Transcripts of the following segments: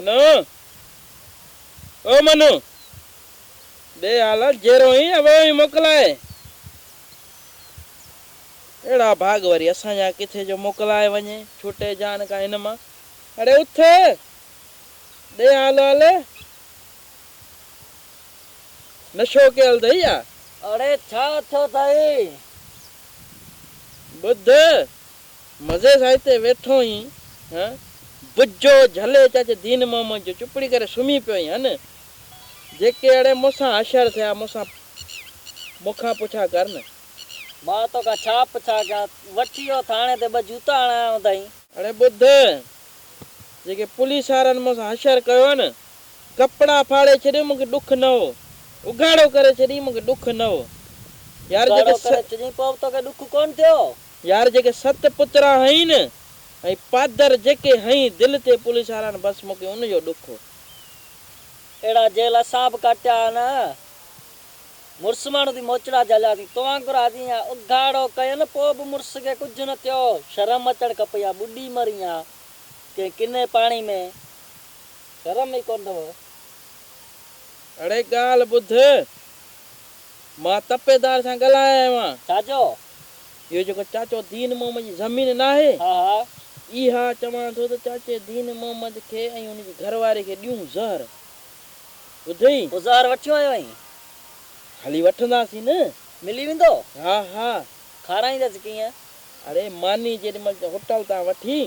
منو او منو ڏي حال جيرو هين يا ويو هين موڪلائي؟ اهڙا ڀاڳ وري اسان جا ڪٿي جو موڪلائي وڃي ڇٽي جان کان هن مان. اڙي اٿ ڏي حال حال نشو ڪيل اٿئي يا؟ اڙي ڇا ٿيو اٿئي؟ ٻڌ مزي سان هتي ويٺو هين هن؟ بجو جهلي چاچي دين محمد جو چپڙي ڪري سمهي پيو هين هن؟ جيڪي اڙي مون سان حشر ٿيا مون سان مون کان پڇا ڪر نه. مان توکان ڇا پڇا ڪيان؟ وٺي ويو ٿاڻي تي ٻه جوتا هڻايا هوندائين. اڙي ٻڌ جيڪي پوليس وارن مون سان حشر ڪيو آهي نه ڪپڙا ڦاڙي ڇڏيو مون کي ڏک نه هو اگهاڙو ڪري ڇڏيئي مون کي ڏک نه هو يار جيڪي اگهاڙو ڪري ڇڏيئي پوء به توکي ڏک ڪونه ٿيو. يار جيڪي ست پترا هئين ۽ پادر جيڪي هنئين دل تي پوليس وارن بس مون کي ان جو ڏک هو. اهڙا جيل اسان به ڪاٽيا آهن. مڙس ماڻهو ٿي موچڙا جهلياسين. تو وانگر آزين ها اگهاڙو ڪين پوء به مڙس کي ڪجهه نه ٿيو. شرم اچڻ کپئي ها ٻڏي مرين ها ڪنهن ڪني پاڻي ۾. شرم ئي ڪونه اٿو. اڙي ڳالهه ٻڌ. مان تپيدار سان ڳالهائي آيو آهيان. ڇا جو؟ اهو جيڪو چاچو دين محمد جي زمين ناهي؟ ها ها. اها چوان ٿو ته چاچي دين محمد کي ۽ ان جي گهر واري کي ڏيون زهر. ٻڌئي؟ پوء زهر وٺيون آيو آهين؟ هلي وٺنداسين نه. ملي ويندو؟ ها ها. کارائيندس ڪيئن؟ اڙي ماني جيڏي مهل هوٽل تان وٺي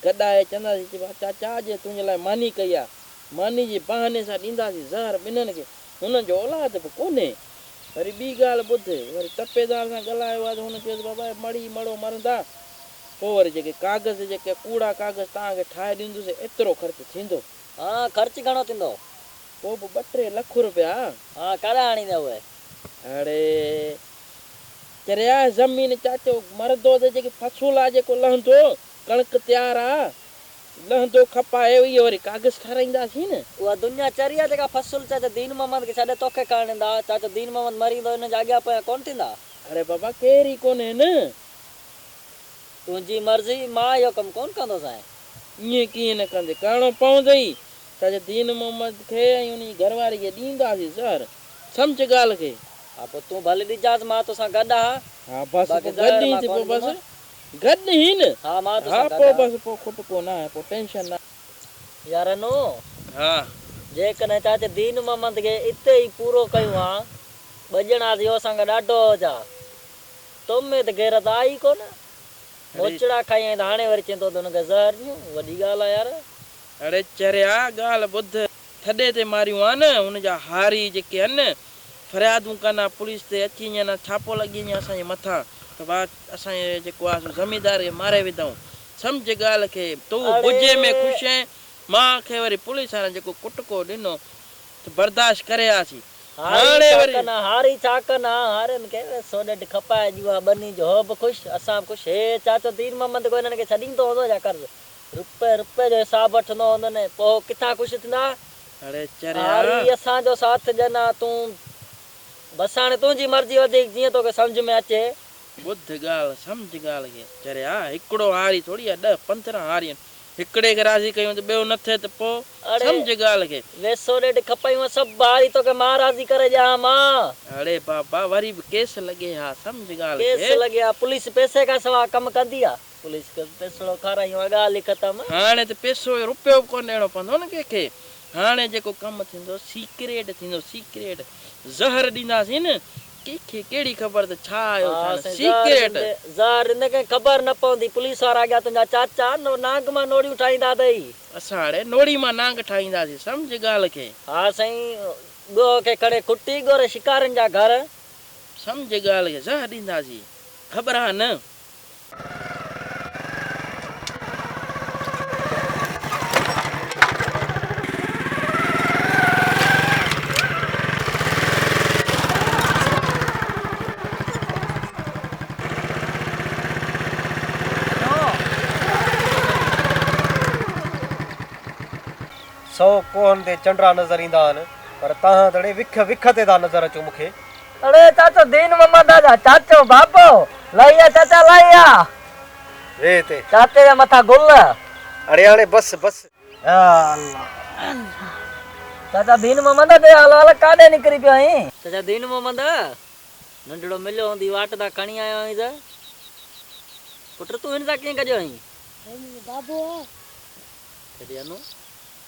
گڏائي چونداسين چي چاچا اڄ تنهنجي لاء ماني ڪئي آ. ماني جي بهاني سان ڏينداسين زهر ٻنهن کي. هنن جو اولاد به ڪونهي. وري ٻي ڳالهه ٻڌ، وري تپيدار سان ڳالهايو آهي ته هن چيو ته بابا اهي مڙئي مڙو مرندا، پوء وري جيڪي ڪاغذ جيڪي ڪوڙا ڪاغذ توهان کي ٺاهي ڏيندس ايترو خرچ ٿيندو. ها خرچ گهڻو ٿيندو؟ پوء به ٻه ٽي لک روپيا. ها ڪاڏانهن آڻيندين اهي؟ اڙي چريا زمين چاچو مرندو ته جيڪي فصل آ جيڪو لهندو ڪڻڪ تيار آ لهندو کپائي اهي وري ڪاغذ ٺاراهينداسين نه. اها دنيا چري آ جيڪا فصل چاچا دين محمد کي ڇڏي توکي کڻڻ ڏيندا. چاچو دين محمد مري ويندو انهن جا اڳيان پويان ڪونه ٿيندا. اڙي بابا ڪير ئي ڪونهي نه. تنهنجي مرضي، مان اهو ڪم ڪونه ڪندوسانء. ائين ڪيئن نه ڪندين، ڪرڻو پوندئي. چاچا دين محمد کي ۽ ان جي گهر واري کي ڏينداسين زهر. سمجهه ڳالهه کي. ها پوء تون ڀلي ڏجانس مان توسان گڏ آهان. ها بس باقي پوء زهر گڏ ئي مان ٿي ڪونه پوء بس. ڏيندومانء. گڏ هين؟ ها مان ها توسان گڏ پوء آهيان. بس پوء کٽڪو ناهي پوء ٽينشن ناهي. يار انو! ها. جيڪڏهن چاچي دين محمد کي اتي ئي پورو ڪيون ها، ٻه ڄڻا ٿي اسان کان ڏاڍو هجا. تو ۾ ته غيرت آهي ئي ڪونه. موچڙا کائي آئين ته هاڻي وري چئين ٿو ته هن کي زهر ڏيون. وڏي ڳالهه آهي يار. اڙي چريا ڳالهه ٻڌ. ٿڏي تي ماريون ها نه هن جا هاري جيڪي هن فريادون ڪن ها پوليس تي اچي وڃن ها ڇاپو لڳي وڃي ها اسان جي مٿان ته ڀاء اسان جي جيڪو آهي سو زميندار کي ماري وڌائون سمجهه ڳالهه کي تون بجي ۾ اڙي. خوش آهين مان کي وري پوليس وارن جيڪو ڪٽڪو ڏنو ته برداشت ڪري آسين هاري هاڻي ڇا وري. ڪن ها هاري ڇا ڪن ها هارين کي سو ڏيڍ کپائي ڏيون ها ٻني جو هو به خوش اسان به خوش هي چاچو دين محمد ڪو هنن کي ڇڏيندو هوندو ڇا قرض رپئي رپئي جو حساب وٺندو هوندن پوء هو ڪٿان خوش ٿيندا؟ اڙي چريا! هاري اسان جو ساٿ ڏين ها تون بس هاڻي تنهنجي مرضي وڌيڪ جيئن توکي سمجهه ۾ اچي. ٻڌ ڳالهه سمجهه ڳالهه کي چريا! هڪڙو هاري ٿوري آهي ڏهه پنڌرهن هاري آهن هڪڙي کي راضي ڪيون ته ٻيو نه ٿئي ته پوء اڙي سمجهه ڳالهه کي. ويسو ڏيڍ کپايون سڀ هاري توکي مان راضي ڪري ڏيان ها مان. اڙي بابا وري به ڪيس لڳي ها سمجهه ڳالهه ڪيس کي. لڳي ها پوليس پئسي کان سوا ڪم ڪندي ها. پوليس کي به پئسڙو کارايون ها ڳالهه ئي ختم. هاڻي ته پئسو رپيو به ڪونه ڏيڻو پوندو نه ڪنهن کي. هاڻي جيڪو ڪم ٿيندو سيڪريٽ ٿيندو سيڪريٽ. زهر ڏينداسين نه ڪنهن کي ڪهڙي خبر ته ڇا آيو ها ڇا نه سائين زهر سيڪريٽ. ڏيندي زهر ڏيندي ڪنهن کي خبر نه پوندي پوليس وارا اڳيان تنهنجا چاچا نانگ مان نوڙيون ٺاهيندا اٿئي. اسان اڙي نوڙي مان نانگ ٺاهينداسين سمجهه ڳالهه کي. ها سائين ڳوهه کي کڻي کٽي ڳوري شڪارين جا گهر. سمجهه ڳالهه کي زهر ڏينداسين گهٻراء نه. سئو ڪوهن تي چنڊرا نظر ايندا آهن، پر تهان ته وک وک تي ٿا نظر اچو مون کي. اڙي چاچو دين محمد جا چاچو بابو لهي آ چاچا لهي آ. ويهه هتي. چاچي جي مٿان گل. اڙي هاڻي بس بس. يا الله. چاچا دين محمد ڏي حال احوال ڪاڏي نڪري پيو آهين؟ چاچا دين محمد ننڍڙو مليو هوندي واٽ تان کڻي آيو آهين ته پٽ تون هن سان ڪيئن گڏيو آهين؟ هي منهنجو بابو آ. ڇڏي انو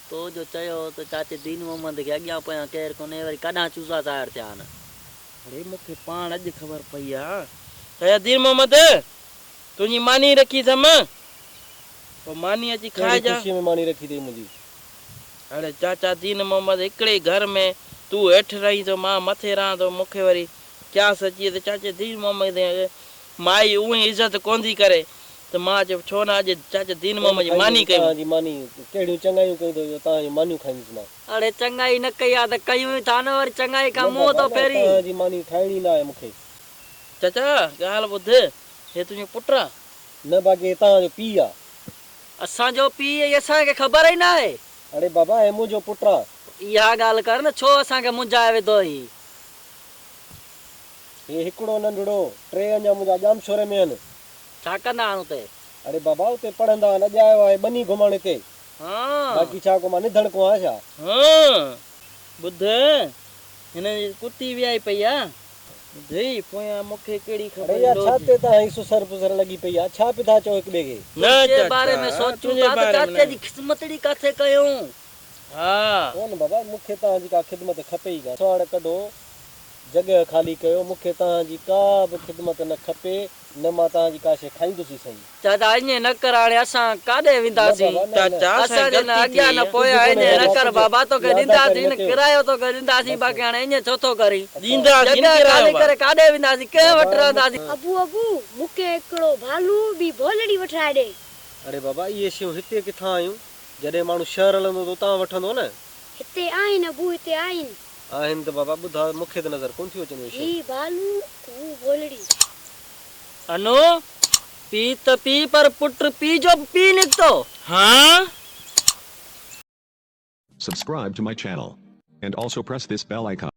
تو جو چيو هو ته چاچي دين محمد کي اڳيان پويان ڪير ڪونهي وري ڪڏهن چوزا ظاهر ٿيا آهن. اڙي مون کي پاڻ اڄ خبر پئي آ. چاچا دين محمد تنهنجي ماني رکي اٿم پوء ماني اچي ڪهڙي کائجان. خوشيء ۾ ماني رکي اٿئي منهنجي. اڙي چاچا دين محمد هڪڙي گهر ۾ تون هيٺ رهين ٿو مان مٿي رهان ٿو مون کي وري قياس اچي ويو ته چاچي دين محمد کي مائي اونئن ئي عزت ڪونه ٿي ڪري ته مان چيو ڇو نه اڄ چاچي دين ڪونه محمد جي ماني کائيندس ڪيون. توهان جي ماني ڪهڙيون چڱايون ڪيون اٿو جو توهان جون مانيون کائيندس مان. اڙي چڱائي نه ڪئي آ ته ڪيون ئي ٿا نه وري چڱائي کان نه منهن بابا ٿو نه ڦيرين. توهان جي ماني کائڻي نه آهي مون کي. چاچا ڳالهه ٻڌ هي تنهنجو پٽ آ. نه باقي هي توهان جو پيء آ. اسان جو پيء ۽ اسان کي خبر ئي ناهي. اڙي بابا هي منهنجو پٽ آ. اها ڳالهه ڪر نه ڇو اسان کي منجهائي وڌو هي. هي هڪڙو ننڍڙو، ٽي اڃا منهنجا ڄامشوري ۾ آهن. ڇا ڪندا آهن اتي؟ اڙي بابا اتي پڙهندا آهن، اڄ آيو آهي ٻني گهمڻ هتي. باقي ڇا ڪو مان نڌڻڪو آهيان ڇا؟ ها ٻڌ هن جي ڪتي ويائي پئي آ. ٻڌئي پويان مون کي ڪهڙي اڙي خبر يار لوڌ. ڇا تي تان هي سسر پسر لڳي پئي آ، ڇا پي ٿا چئو هڪ ٻئي کي؟ نه تنهنجي چاچا باري ۾ سوچون تنهنجي ٿا ته باري ۾ چاچي نه. جي خدمتڙي ڪاٿي ڪيون. ها. ڪونه بابا مون کي توهان جي ڪا خدمت کپي ئي ڪانه. سواڙ ڪڍو، جڳهه خالي ڪيو، مون کي توهان جي ڪا به خدمت نه کپي، نه مان توهان جي ڪا شيء کائيندس ئي سهي. چاچا ائين نه ڪر هاڻي اسان ڪاڏي نه وينداسين. بابا نه نه. چاچا اسان سائين جي نه غلطي ٿي اڳيان وئي نه آ. پويان ڪجهه ائين ڪونهي نه بابا ڪر ڪجهه بابا توکي ياداشت ڏينداسين نه نه ڪيو. ڪرايو توکي ڏينداسين بس باقي هاڻي ائين ڇو ٿو ڪرين. ڏينداسين جڳهه ڪرايو خالي بابا. ڪري ڪاڏي وينداسين ڪنهن وٽ بابا رهنداسين. ابو ابو مون کي هڪڙو ڀالو ٻي ڀولڙي وٺرائي ڏي. اڙي بابا اهي شيون هتي ڪٿان آيون؟ جڏهن ماڻهو شهر هلندو ته اتان وٺندو نه. هتي آهن ابو هتي آهن. آهن ته بابا ٻڌاء مون کي ته نظر ڪونه ٿيون اچن اهي شيون. هي ڀالو هو ڀولڙي. انو، پيء ته پيء پر پٽ پيء جو به پيء نڪتو. ها. Subscribe to my channel. And also press this bell icon.